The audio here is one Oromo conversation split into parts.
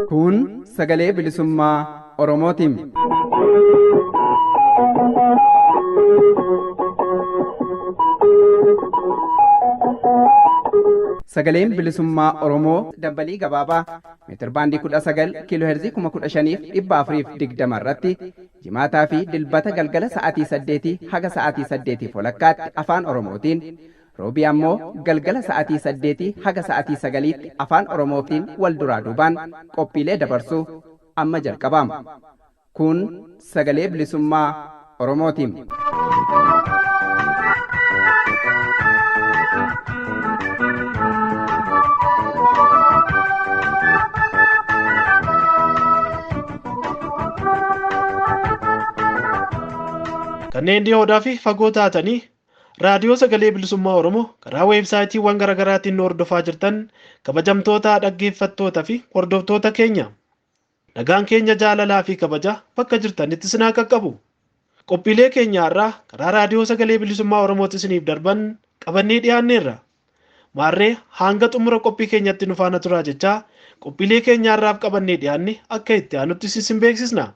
Kun sagalee bilisummaa Oromootiin. Sagaleen bilisummaa Oromoo dambalii gabaabaa meetirbaandii 19 kiiloo heerzii 15,420 irratti jimaataa fi dilbata galgala sa'aatii 8 haga sa'aatii 8 walakkaatti afaan Oromootiin roobii ammoo galgala sa'aatii 8 haga sa'aatii 9tti afaan Oromootiin wal duraa duubaan qophiilee dabarsuu amma jalqabama. Kun sagalee bilisummaa Oromootiin. Kanneen dhiyoodhaa fi fagoo taatanii raadiyoo sagalee bilisummaa Oromoo karaa weebsaayitiiwwan garaagaraatiin nu hordofaa jirtan kabajamtoota dhaggeeffattoota fi hordoftoota keenya. Nagaan keenya jaalalaa fi kabaja bakka jirtanitti isin haa qaqqabu. Qophiilee keenya har'aa karaa raadiyoo sagalee bilisummaa Oromootti isiniif darban qabannee dhiyaanneerra. Maarree hanga xumura qophii keenyatti nu faana turaa jechaa qophiilee keenya har'aaf qabannee dhiyaanne akka itti aanutti isin beeksisna.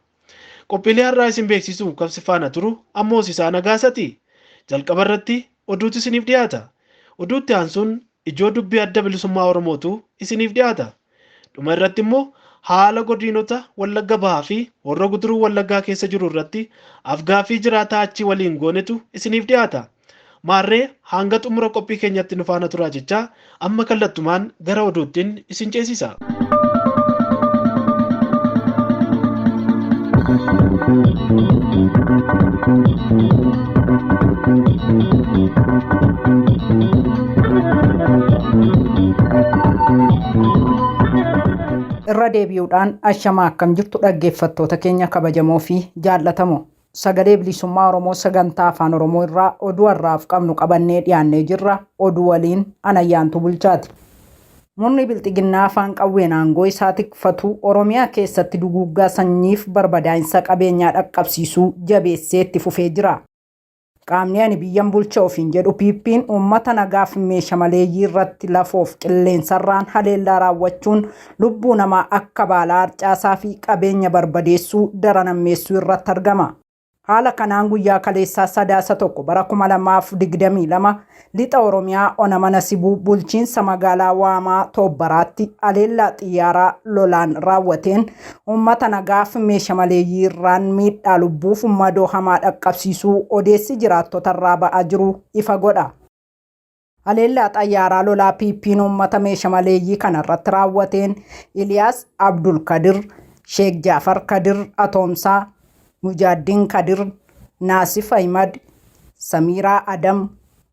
Qophiilee har'aa isin beeksisuuf kan si faana turu ammoo Sisaa Nagaasati. Jalqaba irratti oduutu isiniif dhiyaata. Oduutti aansuun ijoo dubbii adda bilisummaa Oromootu isiniif dhiyaata. Dhuma irratti immoo haala godinota Wallagga Bahaa fi Horroo Guduruu Wallaggaa keessa jiru irratti afgaaffii jiraataa achii waliin goonetu isiniif dhiyaata. Maarree hanga xumura qophii keenyatti nu faana turaa jechaa amma kallattumaan gara oduuttiin isin ceesisa. Irra deebi'uudhaan ashamaa akkam jirtu dhaggeeffattoota keenya kabajamoo fi jaallatamoo. Sagalee bilisummaa Oromoo sagantaa afaan Oromoo irraa oduu har'aaf qabnu qabannee dhiyaannee jirra. Oduu waliin Anayyaantu Bulchaati. Murni bilxiginnaa afaan qawween aangoo isaa tikfatu Oromiyaa keessatti duguuggaa sanyiif barbadaa'insa qabeenyaa dhaqqabsiisuu jabeessee itti fufee jira. Qaamni ani biyyan bulcha ofiin jedhu PP'n uummata nagaaf meesha maleeyyii irratti lafoof qilleensarraan haleellaa raawwachuun lubbuu namaa akka baalaa harcaasaa fi qabeenya barbadeessuu daran hammeessuu irratti argama. Haala kanaan guyyaa kaleessaa Sadaasa 1 bara 2022 lixa Oromiyaa ona mana sibuu bulchiinsa magaalaa Waamaa Toobbaraatti haleellaa xiyyaaraa lolaan raawwateen uummata nagaaf meesha maleeyyii irraan miidhaa lubbuuf madoo hamaa dhaqqabsiisuu odeessi jiraattota irraa ba'aa jiru ifa godha. Haleellaa xayyaaraa lolaa PP'n uummata meesha maleeyyii kana irratti raawwateen Iliyaas Abdul Kadir, Sheek Jaafar Kadir Atoomsaa, Mujaaddin Kadir, Naasif Ahimad, Samiiraa Adam,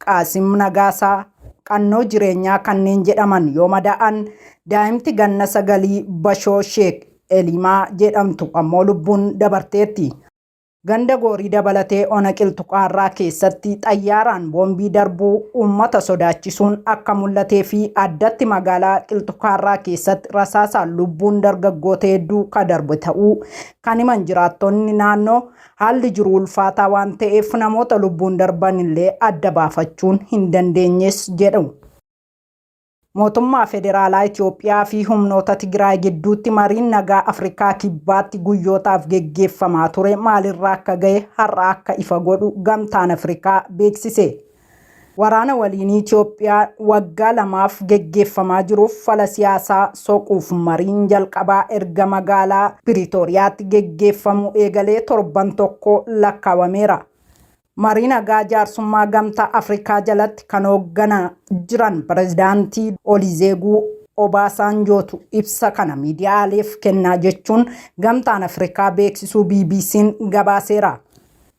Qaasim Nagaasaa, Qannoo Jireenyaa kanneen jedhaman yoo madaa'an daa'imti ganna sagalii Bashoo Sheek Elimaa jedhamtu ammoo lubbuun dabarteetti. Ganda Goorii dabalatee ona Qilxuqaarraa keessatti xayyaaraan boombii darbuu uummata sodaachisuun akka mul'atee fi addatti magaalaa Qilxukaarraa keessatti rasaasaan lubbuun dargaggoota hedduu ka darbe ta'uu kan himan jiraattonni naannoo haalli jiru ulfaataa waan ta'eef namoota lubbuun darban illee adda baafachuun hin dandeenyes jedhu. Mootummaa Federaalaa Itoophiyaa fi humnoota Tigraay gidduutti mariin nagaa Afrikaa Kibbaatti guyyootaaf geggeeffamaa ture maalirra akka gahe har'a akka ifa godhu Gamtaan Afrikaa beeksise. Waraana waliinii Itoophiyaa waggaa lamaaf geggeeffamaa jiruuf fala siyaasaa soquuf mariin jalqabaa erga magaalaa Piriitooriyaatti geggeeffamuu eegalee torban tokko lakkaawameera. Marii nagaa jaarsummaa Gamtaa Afrikaa jalatti kan hoogganaa jiran pirezidaantii Olizeeguu Obaasaanjootu ibsa kana miidiyaaleef kennaa jechuun Gamtaan Afrikaa beeksisuu BBC'n gabaaseera.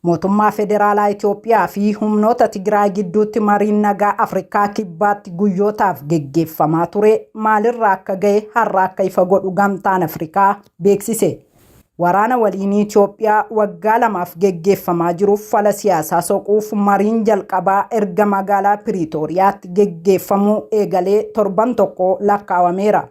Mootummaa Federaalaa Itoophiyaa fi humnoota Tigraay gidduutti mariin nagaa Afrikaa Kibbaatti guyyootaaf geggeeffamaa ture maalirra akka gahe har'a akka ifa godhu Gamtaan Afrikaa beeksise. Waraana waliinii Itoophiyaa waggaa lamaaf geggeeffamaa jiruuf fala siyaasaa soquuf mariin jalqabaa erga magaalaa Piriitooriyaatti geggeeffamuu eegalee torban tokko lakkaawameera.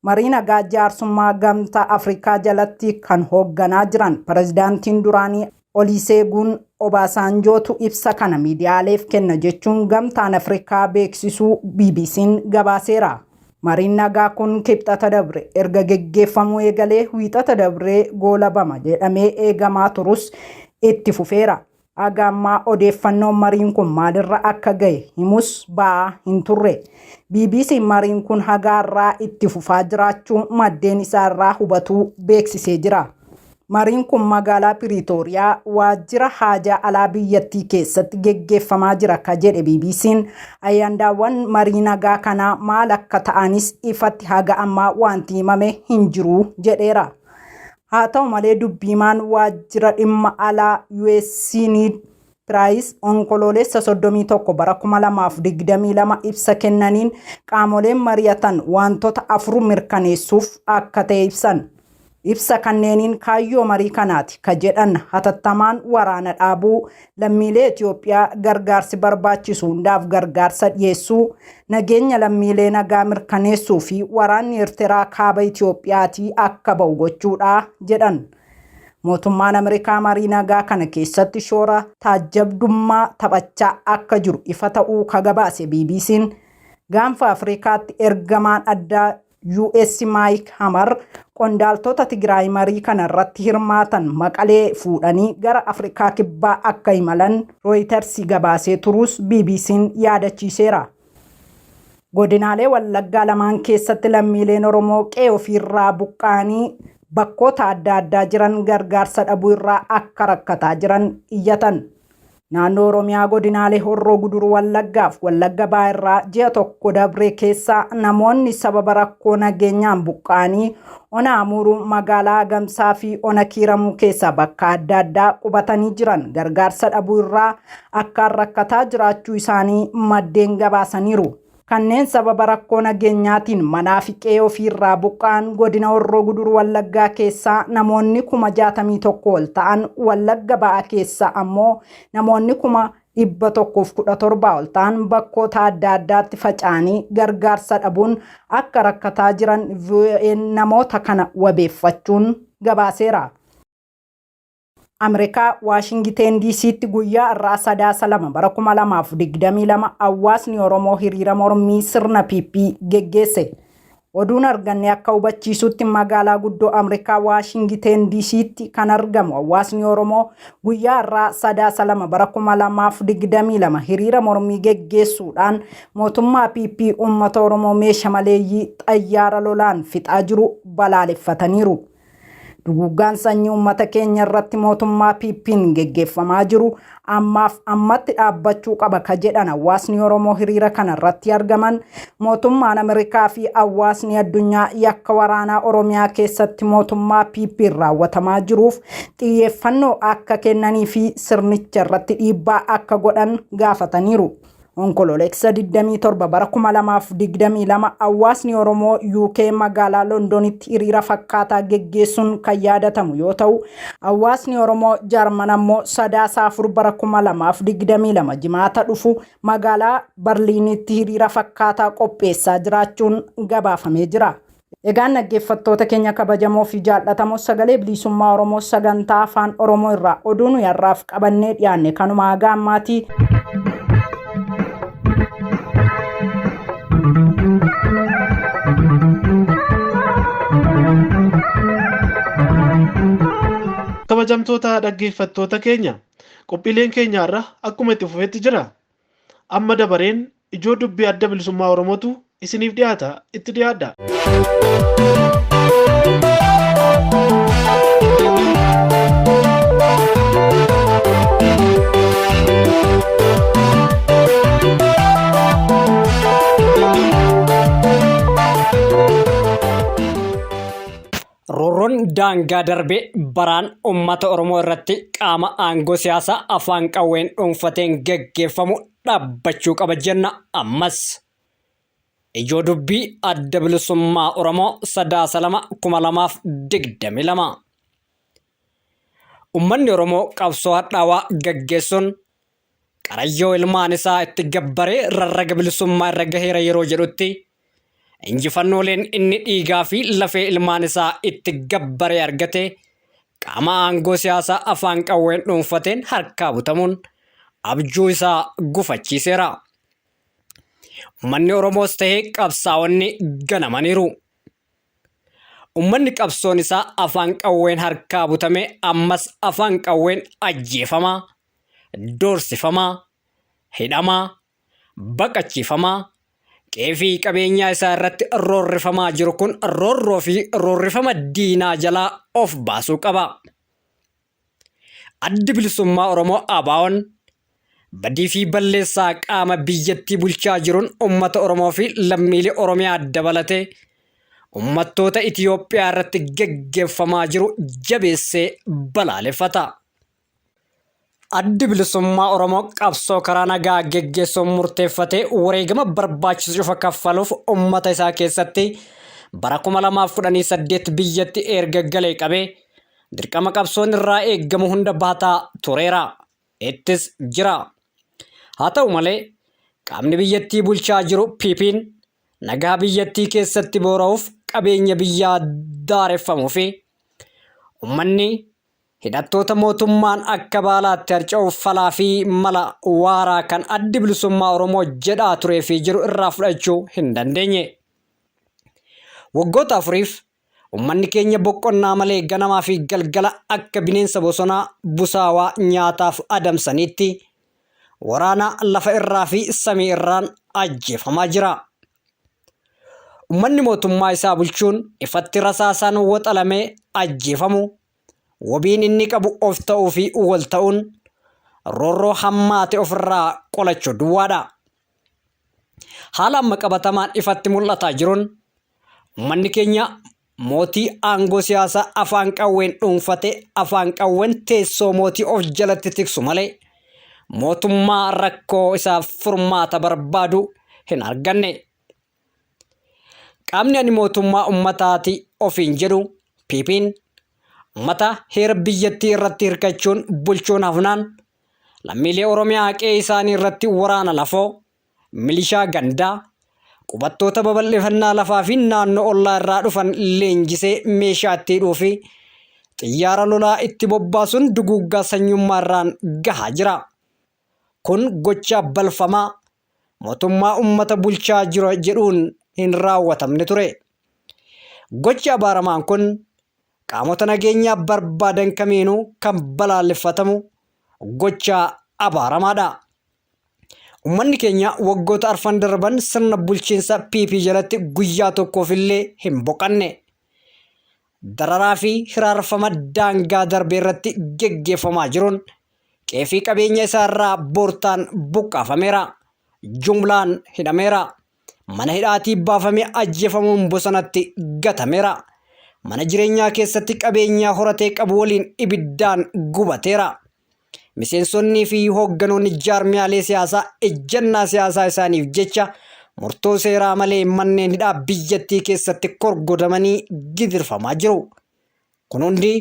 Marii nagaa jaarsummaa Gamtaa Afrikaa jalatti kan hoogganaa jiran pirezidaantiin duraanii Oliiseeguun Obaasaanjootu ibsa kana miidiyaaleef kenna jechuun Gamtaan Afrikaa beeksisuu BBC'n gabaaseera. Mariin nagaa kun Kibxata dabre erga geggeeffamuu eegalee Wiixata dabree goolabama jedhamee eegamaa turus itti fufeera. Haga ammaa odeeffannoon mariin kun maalirra akka gahe himus ba'aa hin turre. BBC'n mariin kun haga har'aa itti fufaa jiraachuu maddeen isaarraa hubatuu beeksisee jira. Mariin kun magaalaa Piriitooriyaa waajjira haajaa alaa biyyattii keessatti geggeeffamaa jira ka jedhe BBC'n ayandaawwan marii nagaa kanaa maal akka ta'anis ifatti haga ammaa wanti himame hin jiru jedheera. Haa ta'u malee dubbiimaan waajjira dhimma alaa US Ned Piraayis Onkoloolessa 31 bara 2022 ibsa kennaniin qaamoleen mari'atan wantoota afur mirkaneessuuf akka ta'e ibsan. Ibsa kanneeniin kaayyoo marii kanaati ka jedhan hatattamaan waraana dhaabuu, lammiilee Itoophiyaa gargaarsi barbaachisu hundaaf gargaarsa dhiyeessuu, nageenya lammiilee nagaa mirkaneessuu fi waraanni Eertiraa kaaba Itoophiyaatii akka ba'u gochuudha jedhan. Mootummaan Ameerikaa marii nagaa kana keessatti shoora taajjabdummaa taphachaa akka jiru ifa ta'uu ka gabaase BBC'n gaanfa Afrikaatti ergamaan addaa US Mike Hammer qondaaltota Tigraay marii kana irratti hirmaatan Maqalee fuudhanii gara Afrikaa Kibbaa akka imalan Reuters gabaasee turuus BBC'n yaadachiiseera. Godinaalee Wallaggaa lamaan keessatti lammiileen Oromoo qe'ee ofiirraa buqqa'anii bakkoota adda addaa jiran gargaarsa dhabuu irraa akka rakkataa jiran iyyatan. Naannoo Oromiyaa godinaalee Horroo Guduruu Wallaggaaf Wallagga Bahaa irraa ji'a tokko dabree keessa namoonni sababa rakkoo nageenyaan buqqa'anii ona Amuuruu magaalaa Agamsaa fi ona Kiiramuu keessa bakka adda addaa qubatanii jiran gargaarsa dhabuu irraa akkaan rakkataa jiraachuu isaanii maddeen gabaasaniiru. Kanneen sababa rakkoo nageenyaatiin manaa fi qe'ee ofiirraa buqqa'an godina Horroo Guduruu Wallaggaa keessaa namoonni 61,000 ol ta'an, Wallagga Ba'aa keessaa ammoo namoonni 117,000 ol ta'an bakkoota adda addaatti faca'anii gargaarsa dhabuun akka rakkataa jiran VOA'n namoota kana wabeeffachuun gabaaseera. Ameerikaa Waashingiteen DC'tti guyyaa irraa Sadaasa 2 bara 2022 hawaasni Oromoo hiriira mormii sirna PP geggeesse. Oduun arganne akka hubachiisutti magaalaa guddoo Ameerikaa Waashingiteen DC'tti kan argamu hawaasni Oromoo guyyaa irraa Sadaasa 2 bara 2022 hiriira mormii geggeessuudhaan mootummaa PP uummata Oromoo meesha maleeyyii xayyaara lolaan fixaa jiru balaaleffataniiru. Duguuggaan sanyii uummata keenya irratti mootummaa PP'n geggeeffamaa jiru ammaaf ammatti dhaabbachuu qaba ka jedhan hawaasni Oromoo hiriira kana irratti argaman, mootummaan Ameerikaa fi hawaasni addunyaa yakka waraanaa Oromiyaa keessatti mootummaa PP'n raawwatamaa jiruuf xiyyeeffannoo akka kennanii fi sirnicha irratti dhiibbaa akka godhan gaafataniiru. Onkololeessa 27 bara 2022 hawaasni Oromoo UK magaalaa Londonitti hiriira fakkaataa geggeessuun kan yaadatamu yoo ta'u, hawaasni Oromoo Jaarman ammoo Sadaasa 4 bara 2022 Jimaata dhufu magaalaa Barliinitti hiriira fakkaataa qopheessaa jiraachuun gabaafamee jira. Egaan dhaggeeffattoota keenya kabajamoo fi jaallatamoo, sagalee bilisummaa Oromoo sagantaa afaan Oromoo irraa oduu nuyi har'aaf qabannee dhiyaanne kanuma haga ammaatii. Kabajamtoota dhaggeeffattoota keenya, qophiileen keenya har'a akkuma itti fufetti jira. Amma dabareen ijoo dubbii Adda Bilisummaa Oromootu isiniif dhiyaata, itti dhiyaadha. Roorroon daangaa darbe baraan uummata Oromoo irratti qaama aangoo siyaasaa afaan qawween dhuunfateen geggeeffamu dhaabbachuu qaba jenna ammas. Ijoo dubbii Adda Bilisummaa Oromoo Sadaasa 2 2022. Uummanni Oromoo qabsoo hadhaawaa gaggeessuun qarayyoo ilmaan isaa itti gabbaree rarraga bilisummaa irra gaheera yeroo jedhutti, Injifannooleen inni dhiigaa fi lafee ilmaan isaa itti gabbaree argate qaama aangoo siyaasaa afaan qawween dhuunfateen harkaa butamuun abjuu isaa gufachiiseera. Uummanni Oromoos ta'ee qabsaa'onni ganamaniiru. Uummanni qabsoon isaa afaan qawween harkaa butame ammas afaan qawween ajjeefamaa, doorsifamaa, hidhamaa, baqachiifamaa, qe'ee fi qabeenyaa isaa irratti roorrifamaa jiru kun roorroo fi roorrifama diinaa jalaa of baasuu qaba. Addi Bilisummaa Oromoo ABOn badii fi balleessaa qaama biyyattii bulchaa jiruun uummata Oromoo fi lammiilee Oromiyaa dabalatee uummattoota Itiyoophiyaa irratti geggeeffamaa jiru jabeessee balaaleffata. Addi Bilisummaa Oromoo qabsoo karaa nagaa geggeessuun murteeffatee wareegama barbaachisu cufa kaffaluuf uummata isaa keessatti bara 2018 biyyatti erga galee qabee dirqama qabsoon irraa eeggamu hunda baataa tureera. Ittis jira. Haa ta'u malee qaamni biyyattii bulchaa jiru PPn nagaa biyyattii keessatti boora'uuf qabeenya biyyaa daareffamuu fi uummanni hidhattoota mootummaan akka baalaatti harca'uuf falaa fi mala waaraa kan Addi Bilisummaa Oromoo jedhaa turee fi jiru irraa fudhachuu hin dandeenye. Waggoota afuriif Ummanni keenya boqqonnaa malee ganamaa fi galgala akka bineensa bosonaa busaawaa nyaataaf adamsaniitti waraana lafa irraa fi samii irraan ajjeefamaa jira. Ummanni mootummaa isaa bulchuun ifatti rasaasaan waxalamee ajjeefamu wabiin inni qabu of ta'uu fi wal ta'uun roorroo hammaate ofirraa qolachuu duwwaadha. Haala amma qabatamaan ifatti mul'ataa jiruun Uummanni keenya mootii aangoo siyaasaa afaan qawween dhuunfate afaan qawween teessoo mootii of jalatti tiksu malee mootummaa rakkoo isaaf furmaata barbaadu hin arganne. Qaamni ani mootummaa ummataati ofiin jedhu PPn ummata heera biyyattii irratti hirkachuun bulchuun hafnaan lammiilee Oromiyaa qe'ee isaanii irratti waraana lafoo milishaa gandaa, qubattoota babal'ifannaa lafaa fi naannoo ollaa irraa dhufan leenjisee meeshaa itti hidhuu fi xiyyaara lolaa itti bobbaasuun duguuggaa sanyummaa irraan gahaa jira. Kun gochaa balfamaa mootummaa ummata bulchaa jira jedhuun hin raawwatamne ture. Gochi abaaramaan kun qaamota nageenyaa barbaadan kamiinuu kan balaaleffatamu gochaa abaaramaadha. Uummanni keenya waggoota arfan darban sirna bulchiinsa PP jalatti guyyaa tokkoof illee hin boqanne. Dararaa fi hiraarfama daangaa darbe irratti geggeeffamaa jiruun qe'ee fi qabeenya isaa irraa boortaan buqqaafameera. Jumlaan hidhameera. Mana hidhaatii baafamee ajjeefamuun bosonatti gatameera. Mana jireenyaa keessatti qabeenyaa horatee qabu waliin ibiddaan gubateera. Miseensonnii fi hoogganoonni jaarmiyaalee siyaasaa ejjannaa siyaasaa isaaniif jecha murtoo seeraa malee manneen hidhaa biyyattii keessatti korgodamanii gidirfamaa jiru. Kun hundi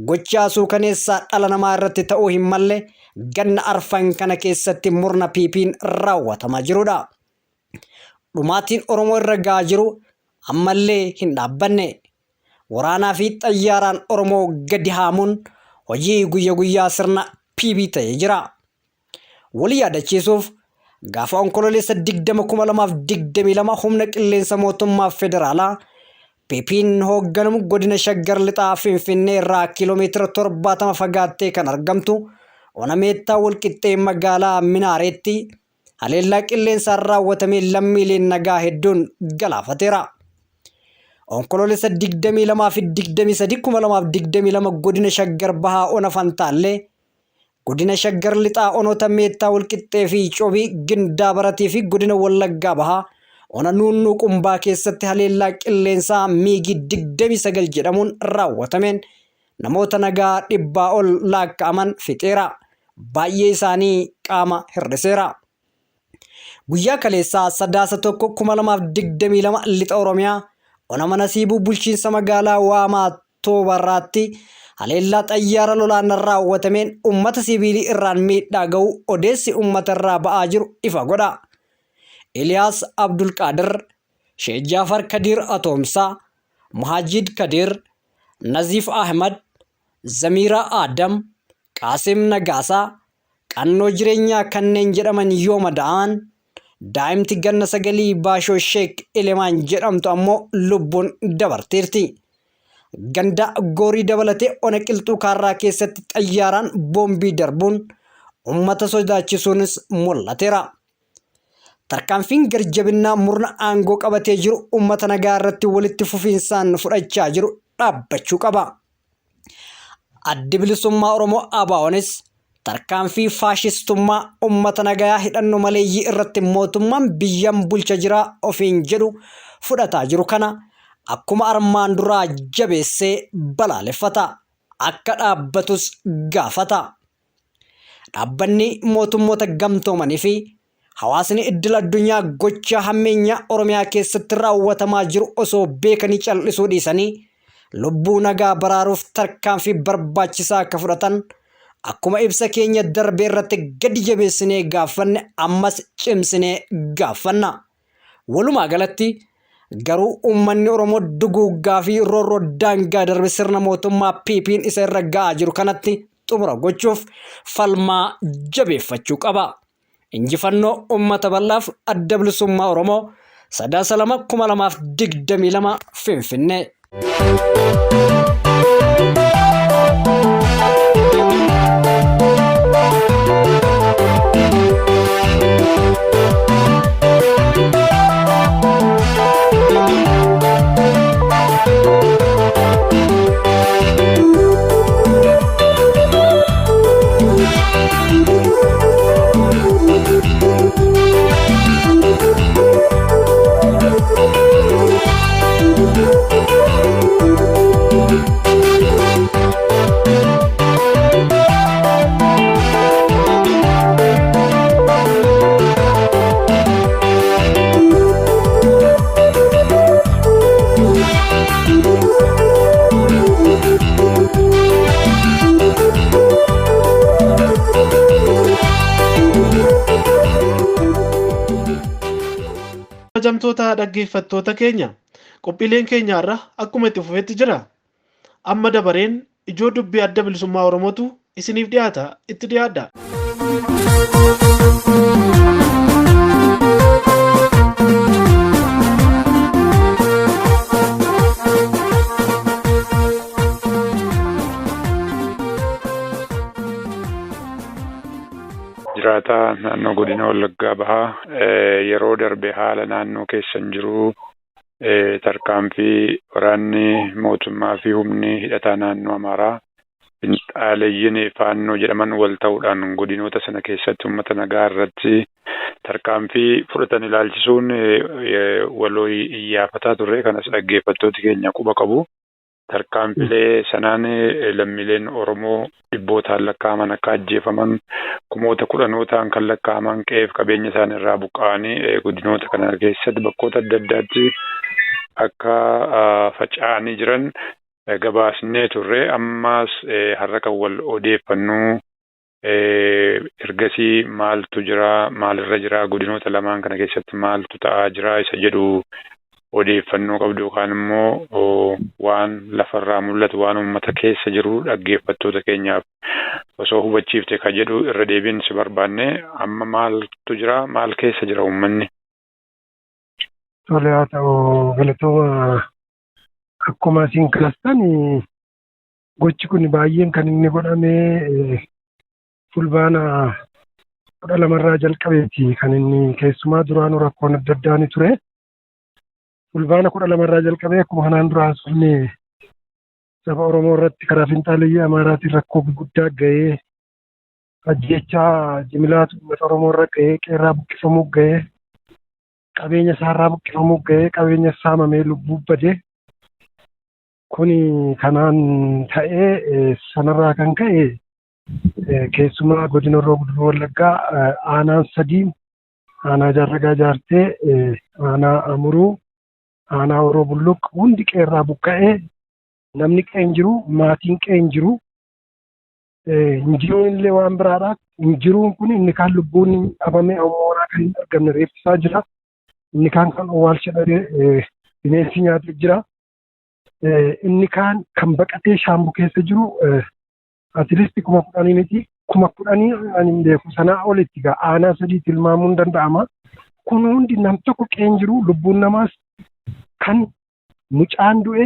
gochaa suukaneessaa dhala namaa irratti ta'uu hin malle ganna arfan kana keessatti murna PPn raawwatamaa jirudha. Dhumaatiin Oromoo irra ga'aa jiru ammallee hin dhaabbanne. Waraanaa fi xayyaaraan Oromoo gadi haamuun hojii guyya guyyaa sirna PB ta'ee jira. Wal yaadachiisuuf gaafa Onkololeessa 20,2022 humna qilleensa mootummaa federaalaa PPn hoogganamu godina Shaggar Lixaa Finfinnee irraa kiiloomeetira 70 fagaattee kan argamtu ona Meettaa Walqixxee magaalaa Minaareetti haleellaa qilleensaan raawwatameen lammiileen nagaa hedduun galaafateera. Onkoloolessa 22 fi 23 2022 godina Shaggar Bahaa Ona Fantaallee, godina Shaggar Lixaa Onoota Meettaa Walqixxee fi Cobii Gindaa Baratii fi godina Wallaggaa Bahaa Ona Nuunnuu Qumbaa keessatti haleellaa qilleensaa miigii 29 jedhamuun raawwatameen namoota nagaa dhibbaa ol laakka'aman fixeera. Baay'ee isaanii qaama hir'iseera. Guyyaa kaleessaa Sadaasa 1, 2022 Lixa Oromiyaa Ona Mana Siibuu bulchiinsa magaalaa Waamaa Toobarraatti haleellaa xayyaara lolaan raawwatameen uummata siviilii irraan miidhaa ga'uu odeessi uummata irraa ba'aa jiru ifa godha. Eeliyaas Abdulqaadir. Sheek Jaafar Kadiir Atoomsaa, Muhaajid Kadiir, Naziif Ahmad, Zamiiraa Aadam, Qaasim Nagaasaa, Qannoo Jireenyaa kanneen jedhaman yoo madaa'an, daa'imti ganna sagalii Baashoo Sheek Elemaan jedhamtu ammoo lubbuun dabarteerti. Ganda Goorii dabalatee ona Qilxuu Kaarraa keessatti xayyaaraan boombii darbuun uummata sodaachisuunis mul'ateera. Tarkaanfiin garjabinnaa murna aangoo qabatee jiru uummata nagaa irratti walitti fufiinsaan fudhachaa jiru dhaabbachuu qaba. Addi Bilisummaa Oromoo ABOnis tarkaanfii faashistummaa uummata nagayaa hidhannoo maleeyyii irratti mootummaan biyyan bulcha jira ofiin jedhu fudhataa jiru kana akkuma armaan duraa jabeessee balaaleffata. Akka dhaabbatus gaafata. Dhaabbanni mootummoota gamtoomanii fi hawaasni iddil addunyaa gochaa hammeenyaa Oromiyaa keessatti raawwatamaa jiru osoo beekanii cal'isuu dhiisanii lubbuu nagaa baraaruuf tarkaanfii barbaachisaa akka fudhatan akkuma ibsa keenya darbe irratti gadi jabeessinee gaaffanne ammas cimsinee gaaffanna. Walumaa galatti garuu uummanni Oromoo duguuggaa fi roorroo daangaa darbe sirna mootummaa PP'n isa irra ga'aa jiru kanatti xumura gochuuf falmaa jabeeffachuu qaba. Injifannoo uummata bal'aaf Adda Bilisummaa Oromoo Sadaasa 2 2022 Finfinnee. Kabajamtoota dhaggeeffattoota keenya qophiileen keenya har'a akkuma itti fufetti jira. Amma dabareen ijoo dubbii adda bilisummaa Oromootu isiniif dhiyaata itti dhiyaadha. Jiraataa naannoo godina Wallaggaa Bahaa yeroo darbe haala naannoo keessan jiru tarkaanfii waraanni mootummaa fi humni hidhataa naannoo Amaaraa finxaaleyyiin faannoo jedhaman wal ta'uudhaan godinoota sana keessatti uummata nagaa irratti tarkaanfii fudhatan ilaalchisuun waloo iyyaafataa turre kanas dhaggeeffattooti keenya quba qabu. Tarkaanfilee sanaan lammiileen Oromoo dhibbootaan lakkaa'aman akka ajjeefaman, kumoota kudhanootaan kan lakkaa'aman qe'eef qabeenya isaanii irraa buqqa'anii godinoota kana keessatti bakkoota adda addaatti akka faca'anii jiran gabaasnee turre. Ammas har'a kan wal odeeffannu ergasii maaltu jira, maalirra jira, godinoota lamaan kana keessatti maaltu ta'aa jira isa jedhu odeeffannoo qabdu yookaan immoo waan lafarraa mul'atu waan uummata keessa jiru dhaggeeffattoota keenyaaf osoo hubachiifte ka jedhu irra deebiin si barbaanne amma maaltu jira maal keessa jira uummanni. Tole haa ta'u galatooma akkuma isin kaastan gochi kun baay'een kan inni godhame fulbaana 12rraa jalqabeeti kan inni keessumaa duraanuu rakkoon adda addaa ni ture. Fulbaana 12rraa jalqabee akkuma kanaan dura haasofne saba Oromoo irratti karaa finxaaleyyii Amaaraatiin rakkoo gurguddaa ga'ee ajjeechaa jimilaatu uummata Oromoo irra ga'ee qeerraa buqqifamuu ga'ee qabeenya isaarraa buqqifamuu ga'ee qabeenya saamamee lubbuu badee Kuni kanaan ta'ee sanarraa kan ka'e keessumaa godina Horroo Guduruu Wallaggaa aanaan sadii aanaa Jaarragaa Jaartee, aanaa Amuruu, aanaa Horroo Bulluq hundi qeerraa buqqa'ee namni qe'ee hin jiru, maatiin qe'ee hin jiru. Hin jiruun illee waan biraadha. Hin jiruun kun inni kaan lubbuun dhabame ammoo kan hin argamne reeffisaa jira. Inni kaan kan owwaalcha dhabee bineensi nyaatee jira. Inni kaan kan baqatee Shaambuu keessa jiru at least 10,000 miti. 10,000 ani hin beeku, sanaa olitti gaa aanaa sadii tilmaamuun danda'ama. Kun hundi nam tokko qeen jiru, lubbuun namaas kan mucaan du'e,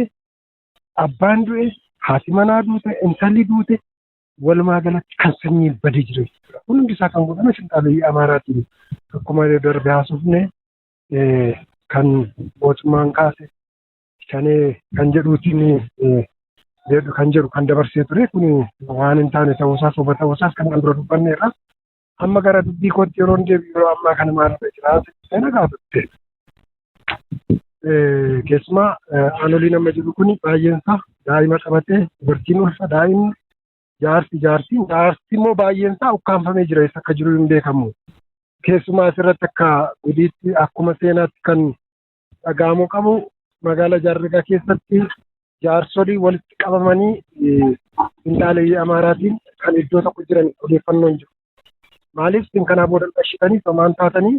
abbaan du'e, haati manaa duute, intalli duute, walumaa galatti kan sanyiin badee jira jechuudha. Kun hundi isaa kan godhame finxaaleyyii Amaaraatiin. Akkuma darbe haasofne, kan mootummaan kaase Shanee kan jedhuutiin jedhu kan jedhu kan dabarsee ture kun waan hin taane ta'uusaa, soba ta'uusaas kanaan dura dubbanneerra. Amma gara dubbii kootti yeroo deebi'u, yeroo ammaa kana maalirra jira jettee na gaafatte. Keessumaa aanoliin amma jiru kun baay'een isaa daa'ima qabatee, dubartiin ulfa, daa'imni, jaarsi, jaartiin, jaarsi immoo baay'een isaa ukkaanfamee jira, eessa akka jiru hin beekamu. Keessumaa asirratti akka gudiitti, akkuma seenaatti kan dhaga'amuu qabu, magaalaa Jaarragaa keessatti jaarsolii walitti qabamanii finxaaleyyii Amaaraatiin kan iddoo tokko jiran odeeffannoon jiru. Maaliif isin kanaa booda dhashitanii somaan taatanii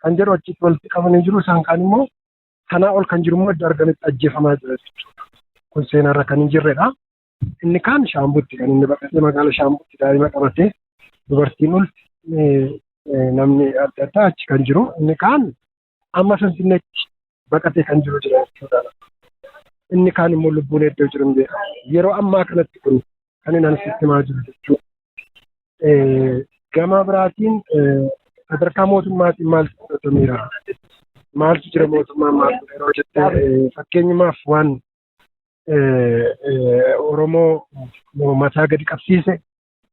kan jedhu achitti walitti qabamanii jiru. Isaan kaan immoo sanaa ol kan jiru immoo iddoo argametti ajjeefamaa jira jechuudha. Kun seenaarra kan hin jirredha. Inni kaan Shaambutti kan inni baqatee, magaalaa Shaambutti daa'ima qabatee, dubartiin ulfi, namni adda addaa achi kan jiru. Inni kaan amma Finfinneetti baqatee kan jiru jira jechuudha. Inni kaan immoo lubbuun iddoo jiru hin beekamu. Yeroo ammaa kanatti kun kan inni ani sitti himaa jiru jechuudha. Gama biraatiin sadarkaa mootummaatiin maaltu fudhatameera? Maaltu jira, mootummaan maal godha yeroo jettee, fakkeenyumaaf waan Oromoo mataa gadi qabsiise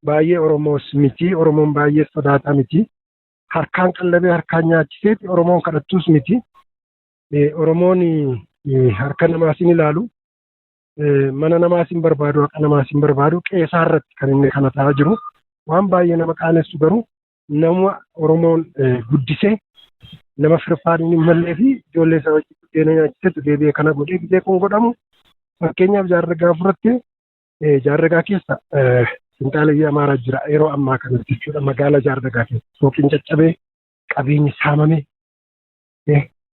baay'ee, Oromoos miti, Oromoon baay'ee sodaataa miti. Harkaan qallabee harkaan nyaachiseeti Oromoon kadhattuus miti. Oromoon harka namaas hin ilaalu. Mana namaas hin barbaadu, haqa namaas hin barbaadu. Qeesaa irratti kan inni kana ta'aa jiru. Waan baay'ee nama qaanessu garuu nama Oromoon guddisee, nama firfaan hin mallee fi ijoollee isaa wajjin buddeena nyaachisetu deebi'ee kana godhee gisee kun godhamu. Fakkeenyaaf Jaarragaa fudhatte, Jaarragaa keessa finxaaleyyii Amaaraa jira yeroo ammaa kanatti jechuudha. Magaalaa Jaarragaa keessa suuqiin caccabee, qabeenyi saamame,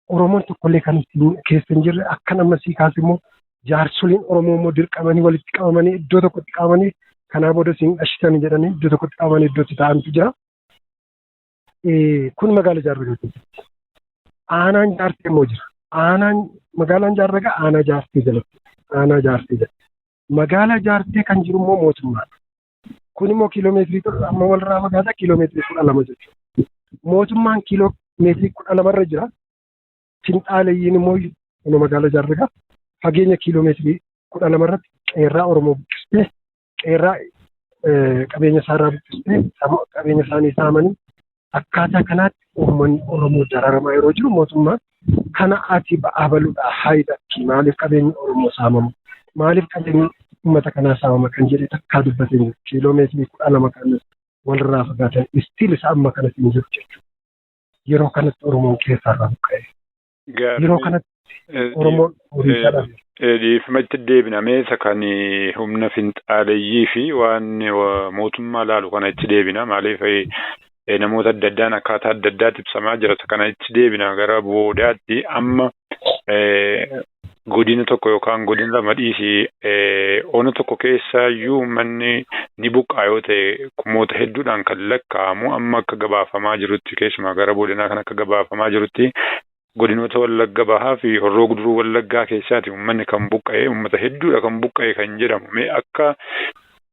Oromoon tokkollee kan keessa hin jirre, akka nama sii kaase immoo jaarsoliin Oromoo immoo dirqamanii walitti qabamanii, iddoo tokkotti qabamanii, kanaa booda siin dhashitanii jedhanii iddoo tokkotti qabamanii iddootti ta'antu jira. Kun magaalaa Jaarragaa keessatti. Aanaan Jaartee immoo jira. Aanaan magaalaan Jaarragaa aanaa Jaartee jalatti. Aanaa Jaartee jalatti. Magaalaa Jaartee kan jiru immoo mootummaadha. Kun immoo kiiloomeetirii amma walirraa fagaata kiiloomeetirii 12 jechuudha. Mootummaan kiiloomeetirii 12rra jira. Finxaaleyyiin immoo kun magaalaa Jaarragaa fageenya kiiloomeetirii 12 irratti qeerraa Oromoo buqqistee, qeerraa qabeenya isaarraa buqqistee, qabeenya isaanii saamanii, akkaataa kanaatti uummanni Oromoo dararamaa yeroo jiru, mootummaan kana ati ba'aa baluudha haayidatti, maaliif qabeenyi Oromoo saamamu, maaliif qabeenyi uummata kanaa saamama kan jedhe takkaa dubbatee jiru. Kiiloomeetirii 12 kan walirraa fagaatan istiil isa amma kanatti hin jiru jechuudha. Yeroo kanatti Oromoon keessaa buqqa'e. Yeroo kanatti Oromoon horii isaa dhabe. Dhiifamatti deebina, meesa kan humna finxaaleyyii fi waan mootummaa laalu kana itti deebina. Maaliif, namoota adda addaan akkaataa adda addaatti ibsamaa jira. Kana itti deebina gara boodaatti. Amma godina tokko yookaan godina lama dhiisii, ona tokko keessaayyuu manni ni buqqaa yoo ta'e kumoota hedduudhaan kan lakkaa'amu. Amma akka gabaafamaa jirutti, keessumaa gara boodinaa kan akka gabaafamaa jirutti, godinoota Wallagga Bahaa fi Horroo Guduruu Wallaggaa keessaati uummanni kan buqqa'e, uummata hedduudha kan buqqa'e kan jedhamu. Mee akka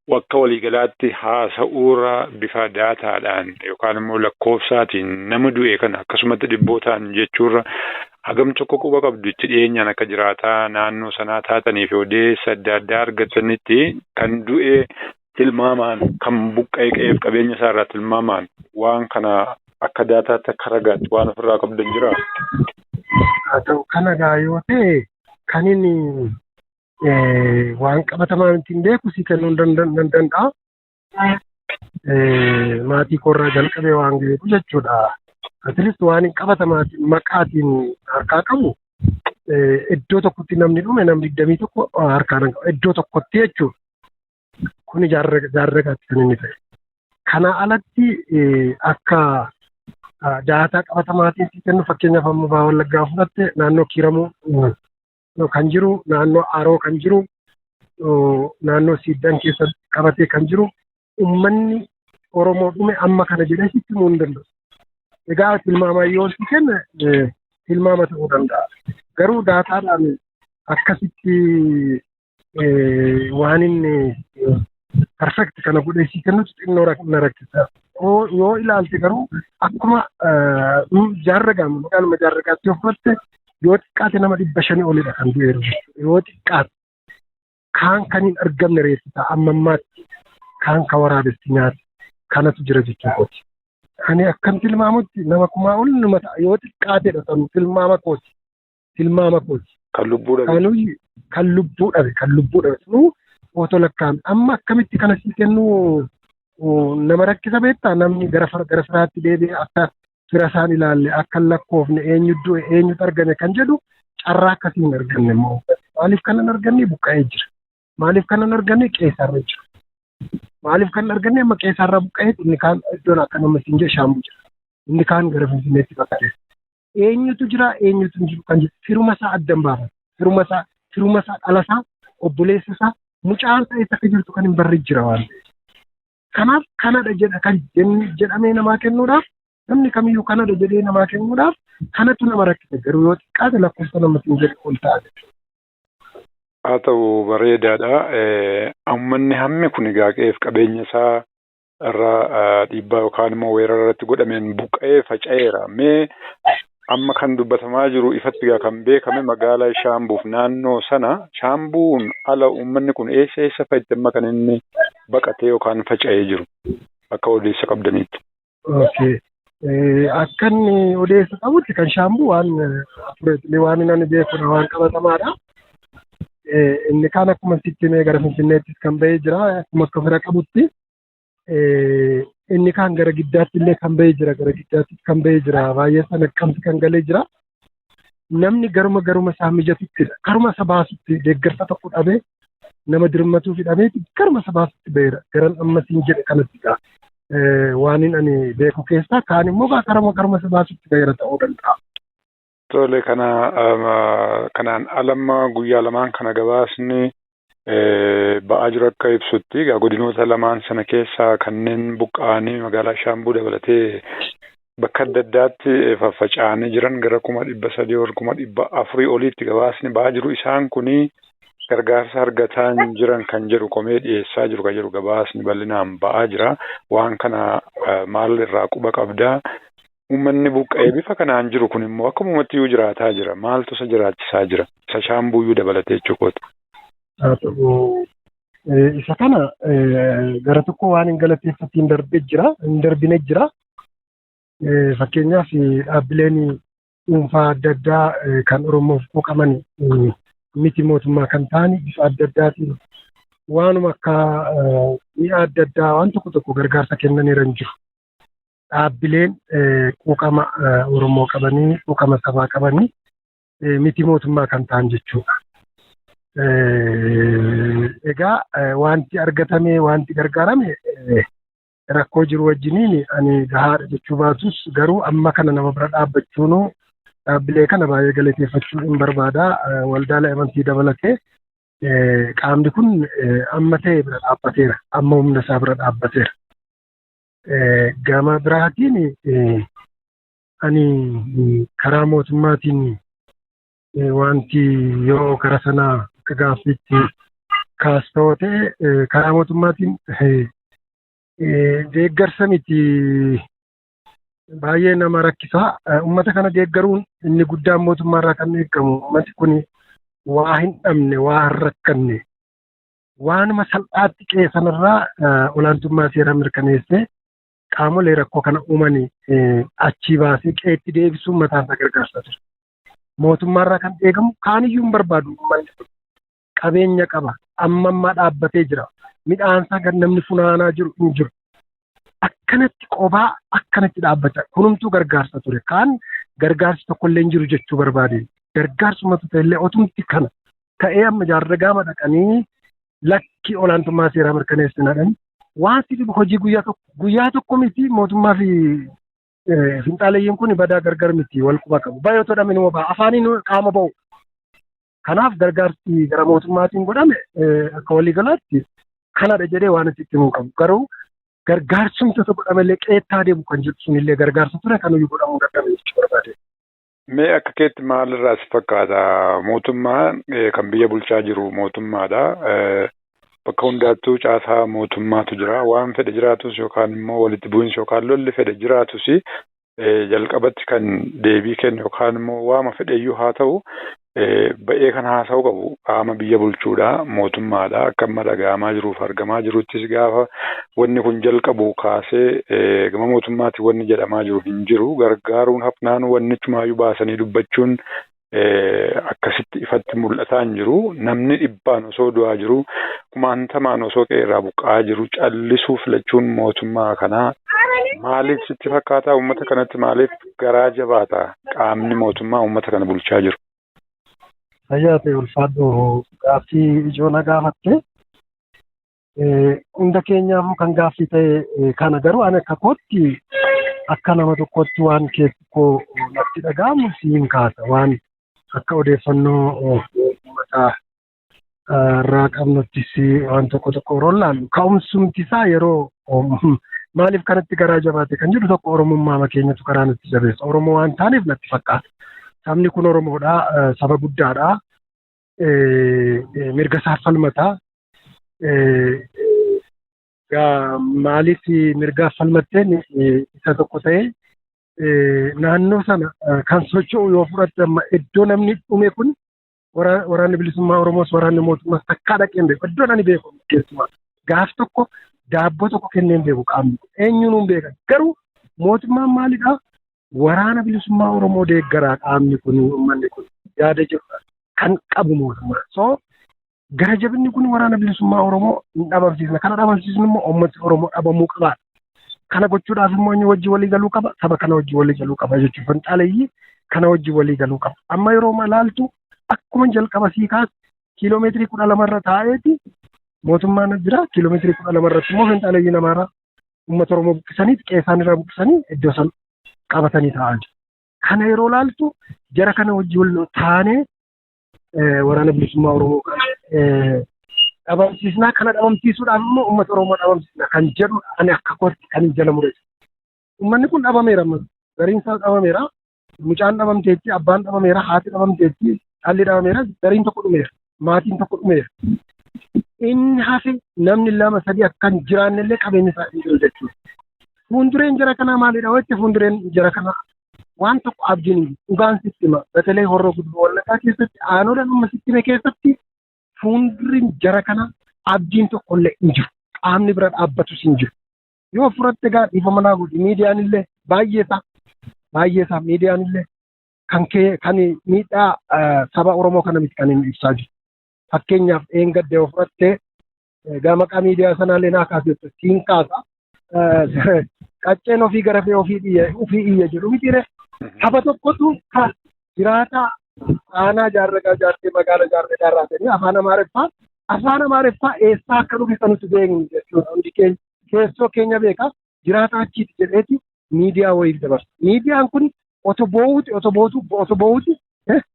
waliigalaatti haasa'uurra bifa daataadhaan yookaan immoo lakkoofsaatiin nama du'e kana akkasumatti dhibbootaan jechuurra hagam tokko quba qabdu, itti dhiyeenyaan akka jiraataa naannoo sanaa taatanii fi odeessa adda addaa argatanitti, kan du'e tilmaamaan, kan buqqa'e qe'eef qabeenya isaarraa tilmaamaan, waan kana akka daataatti, akka ragaatti waan ofirraa qabdan jira? Haa ta'u, kana gaa yoo ta'e kan inni waan qabatamaan ittiin beeku si kennuu nan danda'a. Maatii koorraa jalqabee waan beeku jechuudha. At least waan hin qabatamaatiin maqaatiin harkaa qabu, iddoo tokkotti namni dhume namni 21 harkaa nan qaba. Iddoo tokkotti jechuudha. Kuni Jaarragaatti kan inni ta'e. Kana alatti akka Daataa qabatamaatiin si kennu, fakkeenyaaf amma Baha Wallaggaa fudhatte, naannoo Kiiramuu kan jiru, naannoo Aroo kan jiru, naannoo Siiddan keessa qabatee kan jiru, uummanni Oromoo dhume amma kana jedhee sitti himuu hin danda'u. Egaa tilmaama yoo si kenne tilmaama ta'uu danda'a. Garuu daataadhaan akkasitti waan inni perfect kana godhee si kennutu xinnoo na rakkisa. Yoo ilaalte garuu akkuma Jaarragaa, magaaluma Jaarragaatti yoo fudhatte, yoo xiqqaate nama 500 olidha kan du'eeru. Yoo xiqqaate kaan kan hin argamne reessisaa amma ammaatti kaan kan waraabessi nyaate kanatu jira jechuudha. Ani akkan tilmaamutti nama 1000 ol numa ta'a, yoo xiqqaatedha sanu, tilmaama kooti. Tilmaama kooti. Kan lubbuu dhabe. Kanuyi kan lubbuu dhabe sunuu otoo lakkaa'ame amma akkamitti kana sii kennu nama rakkisa, beektaa? Namni gara firaatti deebi'ee akka fira isaan ilaalle, akka hin lakkoofne, eenyu du'e, eenyutu argame kan jedhu carraa akkasii hin arganne immoo. Maaliif kan hin arganne? Buqqa'ee jira. Maaliif kan hin arganne? Qe'eerra jira. Maaliif kan hin arganne? Amma qe'eerraa buqqa'ee inni kaan iddoon akka nama siin jedhe Shaambuu jira. Inni kaan gara Finfinneetti baqatee. Eenyutu jira, eenyutu hin jiru kan jedhu firuma isaa adda hin baafatu. Firuma isaa, dhala isaa, obboleessa isaa, mucaan isaa eessa akka jirtu kan hin barre jira waan ta'eef. Kanaaf kanadha jedha kan jedhamee namaa kennuudhaaf, namni kamiyyuu kanadha jedhee namaa kennuudhaaf kanatu nama rakkisa. Garuu yoo xiqqaate lakkoofsa nama siin jedhu ol ta'a jechuudha. Haa ta'u, bareedaadha. Uummanni hammi kun egaa qe'eef qabeenya isaa irraa dhiibbaa yookaan immoo weerara irratti godhameen buqqa'ee faca'eera. Mee amma kan dubbatamaa jiru ifatti egaa kan beekame magaalaa Shaambuuf naannoo sana, Shaambuun ala uummanni kun eessa eessa fa'itti amma kan inni baqatee yookaan faca'ee jiru akka odeessa qabdaniitti? Okay. Akka inni odeessa qabutti kan Shaambuu waan afureetillee waan inni beekudha, waan qabatamaadha. Inni kaan akkuma sitti himee gara Finfinneettis kan bahee jira akkuma akka fira qabutti. Inni kaan gara Giddaatti illee kan bahee jira, gara Giddaattis kan bahee jira, baay'ee sana Naqamti kan galee jira. Namni garuma isaa mijatuttidha. Karuma isa baasutti deeggarsa tokko dhabee, nama dirmatuu fi dhabee garuma isa baasutti baheera. Garan amma siin jedhe kanatti gaa. Waan inni ani beeku keessaa kaan immoo karuma isa baasutti baheera ta'uu danda'a. Tole, kana kanaan alamma guyyaa lamaan kana gabaasni ba'aa jiru akka ibsutti egaa godinoota lamaan sana keessaa kanneen buqqa'anii magaalaa Shaambuu dabalatee bakka adda addaatti faffaca'anii jiran gara 300,000 ol, 400,000 oliitti gabaasni ba'aa jiru. Isaan kuni gargaarsa argataa hin jiran kan jedhu komee dhiyeessaa jiru kan jedhu gabaasni bal'inaan ba'aa jira. Waan kana maal irraa quba qabdaa? Uummanni buqqa'ee bifa kanaan jiru kun immoo akkamumatti iyyuu jiraataa jira? Maaltu isa jiraachisaa jira? Isa Shaambuuyyuu dabalatee jechuudha. Haa ta'u, isa kana gara tokko waan hin galateeffatiin darbee jira, hin darbine jira. Fakkeenyaaf dhaabbileen dhuunfaa adda addaa kan Oromoof quuqaman, miti mootummaa kan ta'an, bifa adda addaatiin waanuma akka mi'a adda addaa waan tokko tokko gargaarsa kennaniira hin jiru. Dhaabbileen quuqama Oromoo qabanii, quuqama sabaa qabanii, miti mootummaa kan ta'an jechuudha. Egaa wanti argatame, wanti gargaarame rakkoo jiru wajjiniin ani gahaadha jechuu baatus, garuu amma kana nama bira dhaabbachuun dhaabbilee kana baay'ee galateeffachuu hin barbaada. Waldaalee amantii dabalatee qaamni kun amma ta'e bira dhaabbateera. Amma humna isaa bira dhaabbateera. Gama biraatiin ani karaa mootummaatiin wanti yoo karaa sanaa akka gaaffiitti kaastoo ta'e, karaa mootummaatiin deeggarsa miti, baay'ee nama rakkisaa. Uummata kana deeggaruun inni guddaan mootummaarraa kan eegamu, uummatni kun waa hin dhabne, waa hin rakkanne, waanuma salphaatti qe'ee sanarraa olaantummaa seeraa mirkaneessee qaamolee rakkoo kana uumanii achii baasee qe'eetti deebisuun mataa isaa gargaarsa ture. Mootummaarraa kan eegamu kaaniyyuu hin barbaadu uummanni kun. Qabeenya qaba. Amma ammaa dhaabbatee jira. Midhaansaa kan namni funaanaa jiru hin jiru. Akkanatti qophaa akkanatti dhaabbata. Kunumtuu gargaarsa ture. Kaan gargaarsi tokkollee hin jiru jechuu barbaade. Gargaarsumatu ta'ellee otumti kana ta'ee amma Jaarragaama dhaqanii lakki olaantummaa seeraa mirkaneessinadhaan waan si dhibu hojii guyyaa tokko miti mootummaa fi Finxaaleeyyiin kun badaa gargar miti, wal quba qabu. Baay'ee otoo dhamni numa ba'a. Afaaniin qaama ba'u. Kanaaf gargaarsi gara mootummaatiin godhame akka waliigalaatti kanadha jedhee waan itti himuu qabu. Garuu gargaarsumti osoo godhamellee qeettaa deemu kan jedhu sunillee gargaarsa ture kanuyyuu godhamuu dadhabe jechuu barbaade. Mee akka keetti maalirraa si fakkaata? Mootummaan kan biyya bulchaa jiru mootummaadha. Bakka hundaattuu caasaa mootummaatu jira. Waan fedhe jiraatus yookaan immoo walitti bu'iinsi yookaan lolli fedhe jiraatus jalqabatti kan deebii kennu yookaan immoo waama fedheyyuu haa ta'u ba'ee kan haasa'u qabu qaama biyya bulchuudha, mootummaadha. Akka amma dhaga'amaa jiruuf argamaa jiruttis gaafa wanni kun jalqabu kaasee gama mootummaatti wanni jedhamaa jiru hin jiru. Gargaaruun hafnaan wannichumaayyuu baasanii dubbachuun akkasitti ifatti mul'ataa hin jiru. Namni dhibbaan osoo du'aa jiru, kumaantamaan osoo qe'eerraa buqqa'aa jiru callisuu filachuun mootummaa kanaa maaliif sitti fakkaata? Uummata kanatti maaliif garaa jabaata qaamni mootummaa uummata kana bulchaa jiru? Fayyaa ta'e, ulfaadhu, gaaffii ijoo na gaafatte. Hunda keenyaafuu kan gaaffii ta'e kana, garuu ani akka kootti, akka nama tokkotti waan keessi koo natti dhaga'amu siin kaasa, waan akka odeeffannoo uummataa irraa qabnuttis waan tokko tokko yeroo ilaallu, ka'umsumti isaa yeroo maaliif kanatti garaa jabaate kan jedhu tokko, Oromummaa keenyatu karaa nutti jabeessa. Oromoo waan taaneef natti fakkaata. Sabni kun Oromoodha, saba guddaadha, mirga isaaf falmata. Maaliif mirgaaf falmatteen isa tokko ta'e, naannoo sana kan socho'u yoo fudhatte, amma iddoo namni dhume kun waraanni bilisummaa Oromoos waraanni mootummaas takkaa dhaqee hin beeku. Iddoon ani beeku keessumaa gaaf tokko daabboo tokko kennee hin beeku, qaamni kun eenyuun hin beekan. Garuu mootummaan maalidhaa, waraana bilisummaa Oromoo deeggaraa qaamni kun, uummanni kun yaada jedhudha kan qabu mootummaa. So gara jabinni kun waraana bilisummaa Oromoo hin dhabamsiisna. Kana dhabamsiisnu immoo uummati Oromoo dhabamuu qaba. Kana gochuudhaaf immoo inni wajji walii galuu qaba. Saba kana wajji walii galuu qaba jechuudha. Finxaaleeyyii kana wajji walii galuu qaba. Amma yeroo ilaaltu, akkuma jalqaba sii kaas, kiiloomeetirii 12rra taa'eeti mootummaan jira. Kiiloomeetirii 12rratti immoo finxaaleeyyii namaarraa uummata Oromoo buqqisanii, qe'ee irraa buqqisanii iddoo san qabatanii taa'aa jiru. Kana yeroo ilaaltu, jara kana wajji wal taanee waraana bilisummaa Oromoo kana dhabamsiisnaa, kana dhabamsiisuudhaaf immoo uummata Oromoo dhabamsiisna kan jedhu ani akka kootti kan jala mureessu. Uummanni kun dhabameera ammas. Gariin isaa dhabameera. Mucaan dhabamteetti, abbaan dhabameera, haati dhabamteetti, dhalli dhabameera, gariin tokko dhumeera. Maatiin tokko dhumeera. Inni hafe namni lama sadi akkan jiraannellee qabeenya isaa hin jiru jechuudha. Fuuldureen jara kanaa maalidha? Wachi fuuldureen jara kanaa waan tokko abdiin hin jiru. Dhugaan sitti hima. Batalee Horroo Guduruu Wallaggaa keessatti, aanolee amma sitti hime keessatti, fuuldureen jara kana abdiin tokkollee hin jiru. Qaamni bira dhaabbatus hin jiru. Yoo fudhatte gaa, dhiifama naa godhi, miidiyaan illee baay'ee isaa miidiyaan illee kan kee kan miidhaa saba Oromoo kana miti kan inni ibsaa jiru. Fakkeenyaaf dheengadde yoo fudhatte, gaa maqaa miidiyaa sanaallee naa kaasee siin kaasa. Qacceen ofii garafee ofii iyya jedhu mitiire. Saba tokkotu jiraataa aanaa Jaarragaa Jaartee magaala Jaarragaa irraa ta'anii afaan Amaariffaa eessaa akka dhufe kan nuti beeknu jechuudha. Hundi keenya keessoo keenya beeka, jiraataa achiiti jedheeti miidiyaa wayiif dabarsa. Miidiyaan kun otoo boo'uuti, otoo bootu, otoo boo'uuti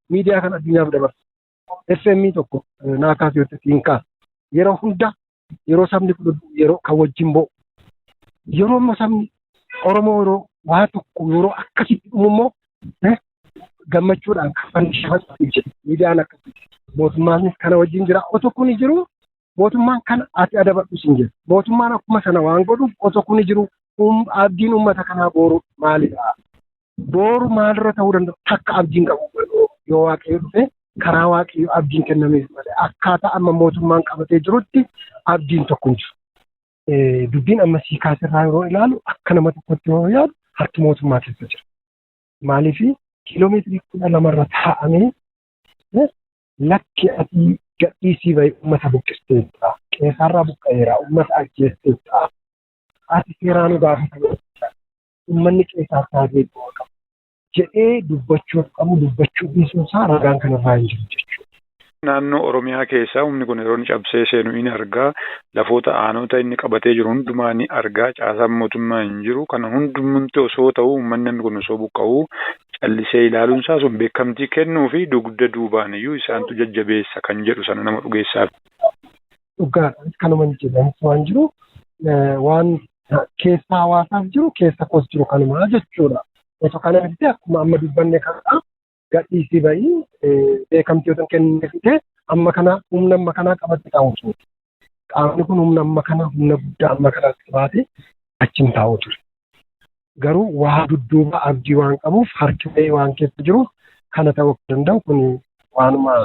miidiyaa kana addunyaaf dabarsa. FM tokko naa kaasee yoo siin kaasa. Yeroo hunda yeroo sabni kun yeroo kan wajjin bo'u. Yeroo immoo sabni Oromoo yeroo waa tokko yeroo akkasitti dhumu immoo gammachuudhaan kafan shafaxaaf jedhu miidiyaan akkasitti. Mootummaanis kana wajjin jira. Otoo kuni jiru mootummaan kana ati adabadhus hin jiru. Mootummaan akkuma sana waan godhuuf, otoo kuni jiru abdiin uummata kanaa booru maalidha? Booru maalirra ta'uu danda'u? Takka abdiin qabu, yoo Waaqayyo dhufe, karaa Waaqayyo abdiin kennameef malee, akkaataa amma mootummaan qabatee jirutti abdiin tokko hin jiru. Dubbiin amma sii kaasirraa yeroo ilaalu, akka nama tokkotti yoo yaadu, harki mootummaa keessa jira. Maaliif kiiloomeetirii 12rra taa'amee lakki ati gadhiisii bahi, uummata buqqisteetta, qe'eerraa buqqa'eera, uummata ajjeesteetta, ati seeraan gaafatama, uummanni qe'eesaa deebi'uu qaba jedhee dubbachuu qabu, dubbachuu dhiisuun isaa ragaan kanarraa hin jiru jechuudha. Naannoo Oromiyaa keessaa humni kun yeroo inni cabsee seenu in argaa. Lafoota aanota inni qabatee jiru hundumaa ni argaa. Caasaan mootummaa hin jiru. Kana hundumti osoo ta'u uummanni kun osoo buqqa'uu callisee ilaaluun isaa sun beekamtii kennuu fi dugda duubaan iyyuu isaantu jajjabeessa kan jedhu sana nama dhugeessaaf. Dhugaadha. Kanuma jedhamu waan jiru waan keessa hawaasaaf jiru keessa koos jiru kanuma jechuudha. Osoo kana miti akkuma amma dubbanne kana gadhiisii ba'ii beekamtii otoo kennite amma kana humna amma kanaa qabate taa'u ture. Qaamni kun humna amma kana humna guddaa amma kanaatti qabaate achi hin taa'u ture. Garuu waa dudduuba abdii waan qabuuf harki ba'ee waan keessa jiruuf kana ta'uu akka danda'u kun waanuma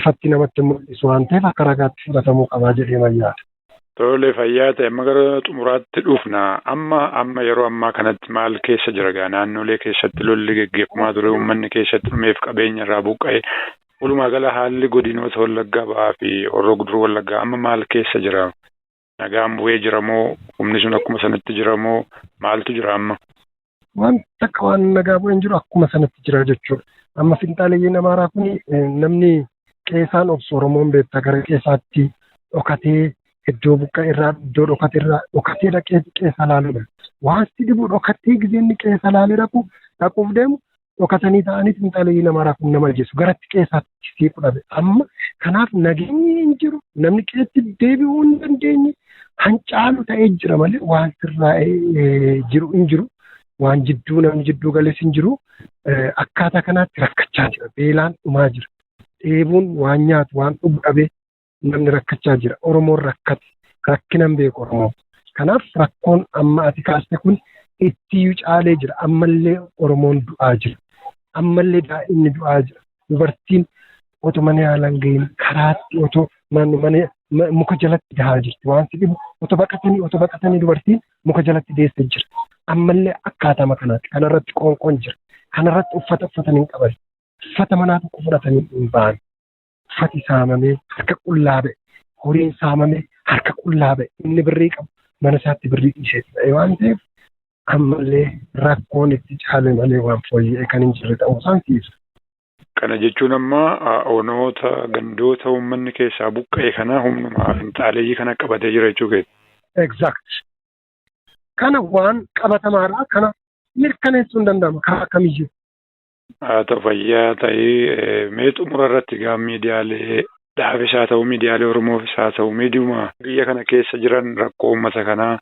ifatti namatti mul'isu waan ta'eef akka ragaatti fudhatamuu qabaa jedhee yaada. Tole, fayyaa ta'e. Amma gara xumuraatti dhufna. Amma yeroo ammaa kanatti maal keessa jira gaa? Naannolee keessatti lolli geggeeffamaa ture, uummanni keessatti dhumeef qabeenya irraa buqqa'e. Walumaa gala haalli godinoota Wallaggaa Ba'aa fi Horroo Guduruu Wallaggaa amma maal keessa jira? Nagaan bu'ee jira moo humni sun akkuma sanatti jira moo maaltu jira amma? Waan takka waan nagaa bu'ee hin jiru, akkuma sanatti jira jechuudha. Amma finxaaleeyyiin Amaaraa kun namni qeesaan obsu Oromoon beektaa gara qeesaatti dhokatee iddoo buqqa irraa iddoo dhokate irraa dhokatee dhaqee qeessa laaluudha. Waan si dhibu dhokatee gizeenni qeessa laalee dhaqu dhaquuf deemu dhokatanii ta'anii finxaaleeyyiin Amaaraa kun nama ajjeesu garatti qeessaatti siiqu dhabe. Amma kanaaf nageenyi hin jiru, namni qeetti deebi'uu hin dandeenye, hancaalu ta'ee jira malee waan sirraa'ee jiru hin jiru. Waan jidduu namni jidduu gales hin jiru. Akkaataa kanaatti rakkachaa jira. Beelaan dhumaa jira. Dheebuun waan nyaatu waan dhugu dhabee namni rakkachaa jira. Oromoon rakkate. Rakkina hin beeku Oromoon. Kanaaf rakkoon amma ati kaaste kun ittiyyuu caalee jira. Ammallee Oromoon du'aa jira. Ammallee daa'imni du'aa jira. Dubartiin otoo mana yaalaa hin gahin karaatti otoo mana muka jalatti dahaa jirti. Waan si dhibu otoo baqatanii dubartiin muka jalatti deessee jira. Ammallee akkaatama kanaatti kanarratti qoonqoon jira. Kanarratti uffata uffatanii hin qaban. Uffata manaa tokko fudhatanii hin ba'an. Uffati saamamee harka qullaa ba'e. Horiin saamamee harka qullaa ba'e. Inni birrii qabu mana isaatti birrii dhiisee ba'e waan ta'eef ammallee rakkoon itti caale malee waan fooyya'e kan hin jirre ta'uu isaan ibsa. Kana jechuun amma onoota gandoota uummanni keessaa buqqa'e kana humnuma finxaaleeyyii kana qabatee jira jechuu keeti. Exact. Kana waan qabatamaadha. Kana mirkaneessuu hin danda'ama karaa kamiyyuu. Haa ta'u, fayyaa ta'ee. Mee xumura irratti gaa miidiyaalee dhaabis haa ta'u, miidiyaalee Oromoofis haa ta'u, miidiyuma biyya kana keessa jiran rakkoo uummata kanaa,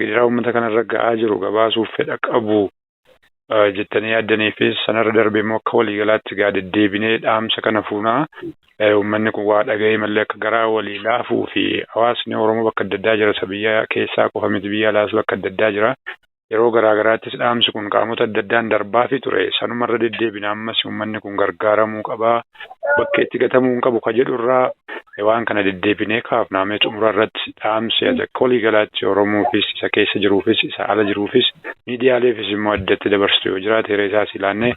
gidiraa uummata kanarra ga'aa jiru gabaasuuf fedha qabu jettanii yaaddaniifis, sanarra darbee immoo akka waliigalaatti gaa deddeebinee dhaamsa kana fuunaa uummanni kun waa dhaga'ee malee akka garaa walii laafuu fi hawaasni Oromoo bakka adda addaa jira, isa biyya keessaa qofa miti, biyya alaas bakka adda addaa jira. Yeroo garaa garaattis dhaamsi kun qaamota adda addaan darbaafi ture. Sanumarra deddeebina ammas uummanni kun gargaaramuu qabaa. Bakka itti gatamuu hin qabu ka jedhurraa waan kana deddeebinee kaafna. Mee xumura irratti dhaamsi akka waliigalaatti Oromoofis, isa keessa jiruufis, isa ala jiruufis, miidiyaaleefis immoo addatti dabarsitu yoo jiraate hiree isaas ilaannee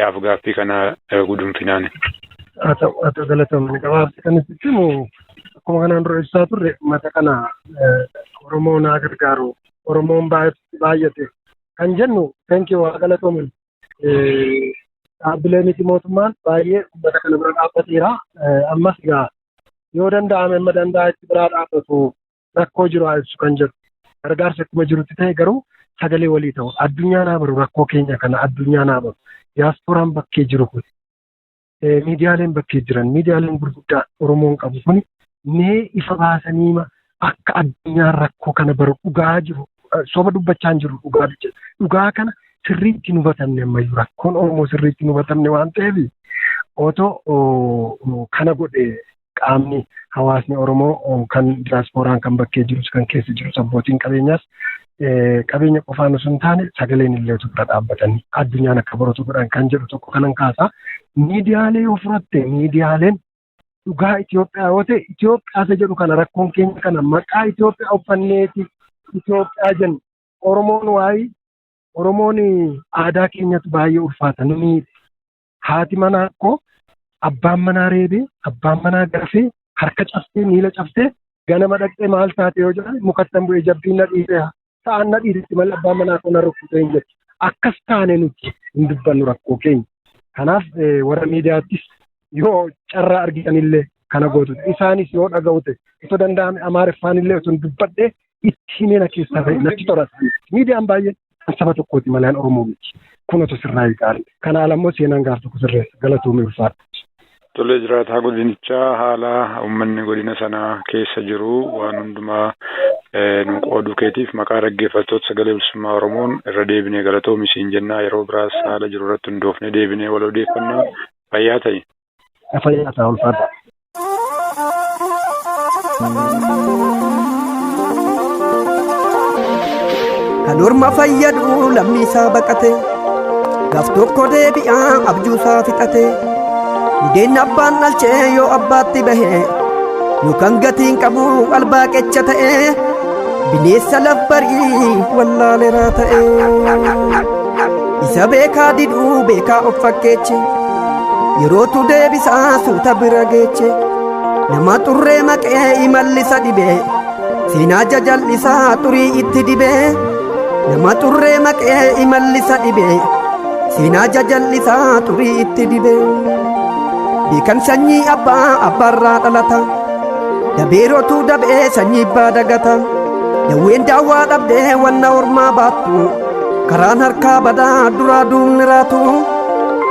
af gaaffii kana gudunfinaan. Haa ta'u, galatoomni. Gabaabsi kan itti himu akkuma kanaan dura ibsaa turre uummata kana Oromoo naa gargaaru, Oromoon baay'ate kan jennu, thank you, waa galatooman. Dhaabbilee miti mootummaan baay'ee uummata kana bira dhaabbateera. Ammas egaa yoo danda'ame amma danda'aatti biraa dhaabbatu, rakkoo jiru haa ibsu kan jedhu. Gargaarsi akkuma jirutti ta'e garuu sagalee walii ta'u. Addunyaa naa baru rakkoo keenya kana, addunyaa naa baru. Diyaaspooraan bakkee jiru kun, miidiyaaleen bakkee jiran, miidiyaaleen gurguddaa Oromoon qabu kun mee ifa baasanii akka addunyaan rakkoo kana baru, dhugaa jiru, soba dubbachaa hin jiru, dhugaa dubbachaa, dhugaa kana sirriitti hin hubatamne ammayyuu, rakkoon Oromoo sirriitti hin hubatamne waan ta'eef otoo kana godhe qaamni hawaasni Oromoo kan diyaaspooraan kan bakkee jirus kan keessa jirus abbootiin qabeenyaas qabeenya qofaan osoo hin taane sagaleen illee otoo bira dhaabbatanii addunyaan akka baratu godhan kan jedhu tokko kanan kaasaa. Miidiyaalee yoo fudhatte, miidiyaaleen dhugaa Itoophiyaa yoo ta'e, Itoophiyaa isa jedhu kana, rakkoon keenya kana, maqaa Itoophiyaa uffanneeti Itoophiyaa jenna. Oromoon waa'ee Oromoon aadaa keenyatu baay'ee ulfaata, nu miidhe. Haati manaa koo abbaan manaa reebee, abbaan manaa garfee, harka cabsee, miila cabsee ganama dhaqxee maal taate yoo jedhan, mukattan bu'ee, jabbiin na dhiisee, sa'aan na dhiisetti malee abbaan manaa koo na rukkutee hin jettu. Akkas taane nuti hin dubbannu rakkoo keenya. Kanaaf warra miidiyaattis Yoo carraa argitanillee kana gootu isaanis yoo dhaga'u ta'e osoo danda'ame Amaariffaan illee osoo dubbadhee itti himee na keessaa ba'e natti tola. Miidiyaan baay'een kan saba tokkooti malee kan Oromoo miti. Kun otoo sirraa gaarii. Kana ala immoo seenaan gaaf tokko sirreessa. Galatoomii ulfaadha. Tolee, jiraataa godinichaa haala uummanni godina sanaa keessa jiru waan hundumaa nu qooduu keetiif maqaa dhaggeeffattoota Sagalee Bilisummaa Oromoon irra deebinee galatoomi siin jennaa. Yeroo biraas haala jiru irratti hundoofnee deebinee wal odeeffannaa. Fayyaa ta'i. Fayyaa ta'a, ulfaadha. Kan orma fayyadu lammii isaa baqate, gaaf tokko deebi'aa abjuu isaa fixate. Budeenni abbaan dhalchee yoo abbaatti bahe yookaan gatiin qabu albaaqecha ta'e, bineensa lafbarii wallaaleraa ta'e. Isa beekaa diduu beekaa of fakkeeche, yerootu deebisaa suuta bira geeche. Nama xurree maqee imallisa dhibee, seenaa jajal'isaa xurii itti dibee. Nama xurree maqee imallisa dhibee, seenaa jajal'isaa xurii itti dibee. Beekan sanyii abbaa abbaarraa dhalata, dabeerotu dabee sanyii abbaa dagata. Dawween daawwaa dhabdee wanna ormaa baattu, karaan harkaa badaa duraa duubni raatu.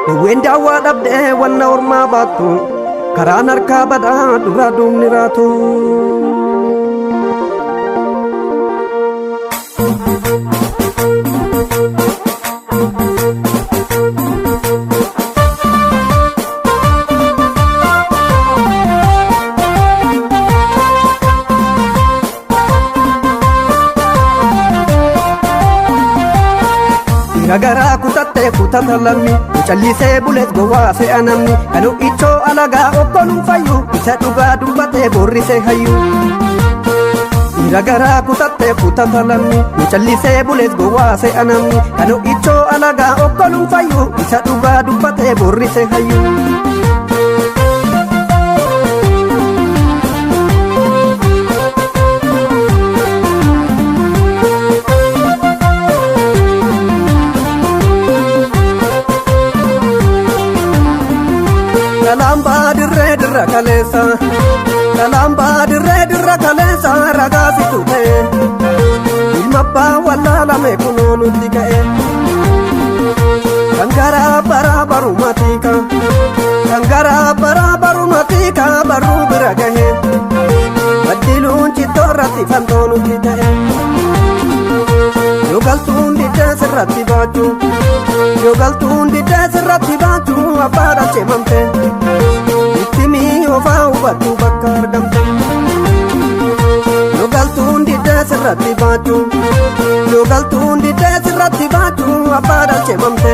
Dawween daawwaa dhabdee wanna ormaa baattu, karaan harkaa badaa duraa duubni raatu. Dhiira garaa kutattee kutata lammi, callisee bulees gowwaa se'a namni. Kan ichoo alagaa okkoluun fayyu, isa dhugaa dubbatee boorrisee hayyu. Dhiira garaa kutattee kutata lammi, callisee bulees gowwaa se'a namni. Kan ichoo alagaa okkoluun fayyu, isa dhugaa dubbatee boorrisee hayyu. Kalambaa dirree dirra kaleessa, kalambaa dirree dirra kaleessa, ragaa situ ta'e. Ilma abbaa wallaalame kunoo nutti ka'e. Kan garaa baraa baruma tiika, kan garaa baraa baruma tiika, barruu bira gahe. Baddiluun cittoo irratti fantoo nutti ta'e. Yoo galtuun diddee sirratti baachuu, yoo galtuun diddee sirratti baachuu, abbaa dhalchee mamte. Itti mi'oofaa hubattuu bakka argamte. Yoo galtuun diddee sirratti baachuu, yoo galtuun diddee sirratti baachuu, abbaa dhalchee mamte.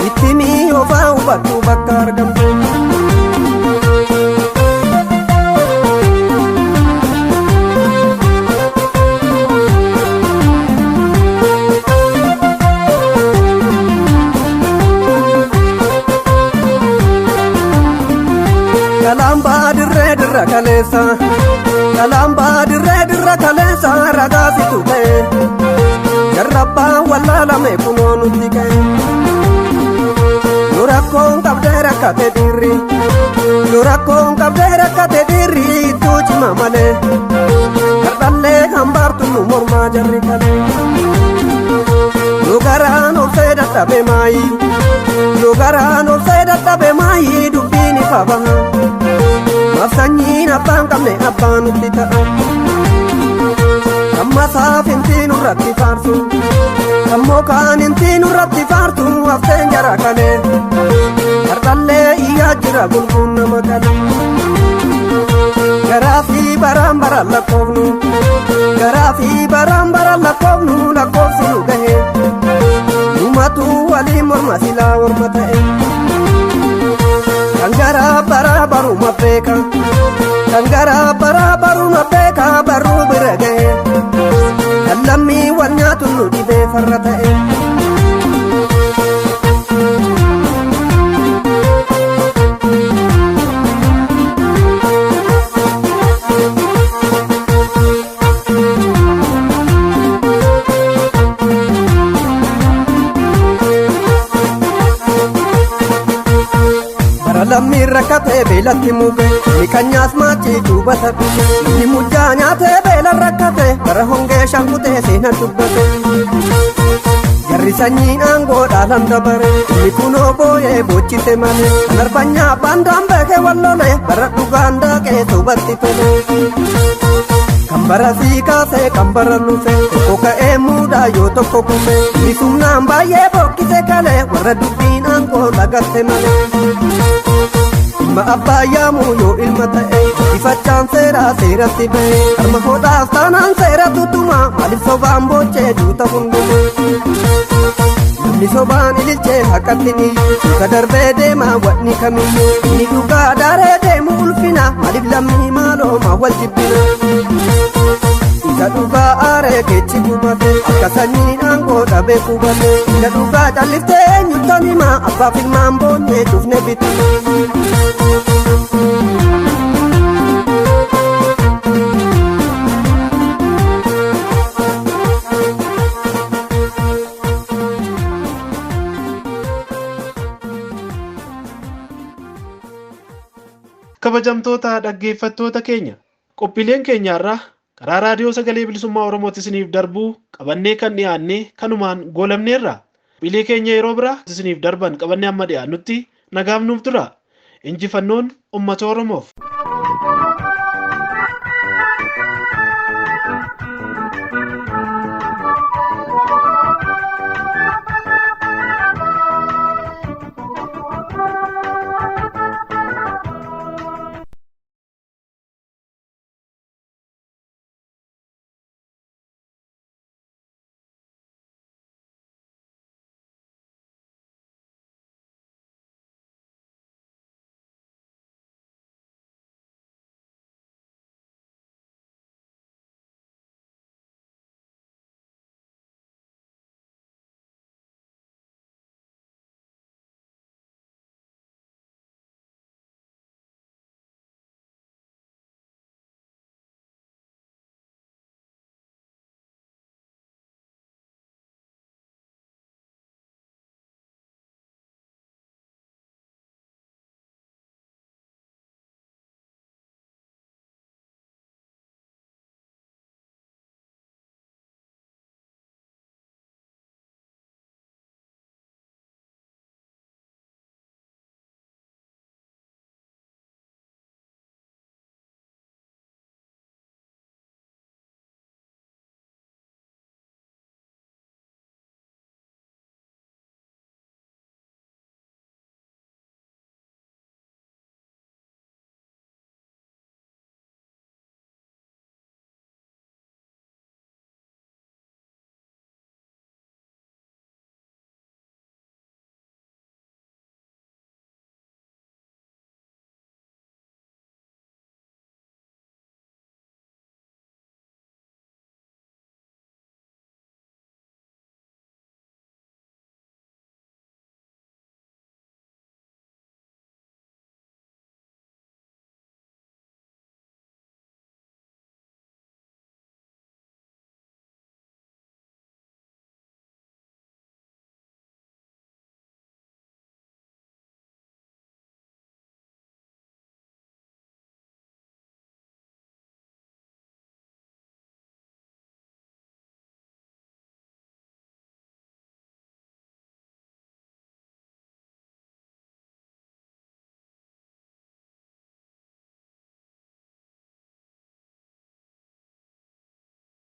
Itti mi'oofaa hubattuu bakka argamte. Kalambaa dirree dirra kaleessa, kalambaa dirree dirra kaleessa, ragaa situ ta'e. Jarrabbaa wallaalame kunoo nutti ka'e. Yoo rakkoon qabdee rakkate dhiirri, yoo rakkoon qabdee rakkate dhiirri, ittuu cima malee. Kardhallee hambaartu nu mormaa jarri kalee. Yoo garaan obsee dadhabe maayi, yoo garaan obsee dadhabe maayi, dubbiin ifa baha. Maaf sanyiin abbaan qabne abbaan nutti ta'a. Amma saafintii nurratti faarsu, ammoo kaanintii nurratti faarsu, hafteen jara kalee. Kardhallee iyyaa jira gulguun nama kalee. Garaa fi baraan baraan lakkoofnu, garaa fi baraan baraan lakkoofnu, lakkoofsi nu gahe. Numatu waliin morma silaa morma ta'e. Kan garaa baraa baruma beeka, kan garaa baraa baruma beeka, barruu bira gahe. Kan lammii wal nyaatu nu dhibee farra ta'e. Bara lammiirra. nyaatee beelatti muge, inni kan nyaas maachii duubata dhuge, inni mujjaa nyaatee beela rakkate, bara hongee shankutee seena dubbate. Jarri sanyiin aangoo dhaalan dabare, inni kunoo booyee boochise malee, kan arbanyaa baandaan beekee wallole, bara dhugaan daaqee sobatti tole. Kan bara sii kaasee kan bara lufe, tokko ka'ee muudaa yoo tokko kufe, inni sumnaan baay'ee bokkise kalee, warra dubbiin aangoo lagatte malee. Ilma abbaa yaamuu yoo ilma ta'e, ifachaan seeraa seeratti ba'e, harma hodhaas taanaan seera tutuma, maaliif sobaan boochee duuta hundume. Namni sobaan ililchee haqatti ni suuta darbee deema wanni kamiyyuu, inni dhugaa daaree deemu ulfina, maaliif lammii maaloo maa wal jibbina. Isa dhugaa aaree keechi gubate, akka sanyiin aangoo dhabee qubate, isa dhugaa calliftee eenyuttan hima, abbaaf ilmaan boonyee cufne bitima. Kabajamtoota dhaggeeffattoota keenya, qophiileen keenya irraa karaa raadiyoo Sagalee Bilisummaa Oromootti isiniif darbuu qabannee kan dhiyaanne kanumaan goolabneerra. Qophiilee keenya yeroo biraa isiniif darban qabannee amma dhiyaannutti nagaaf nuuf tura. Injifannoon uummata Oromoof.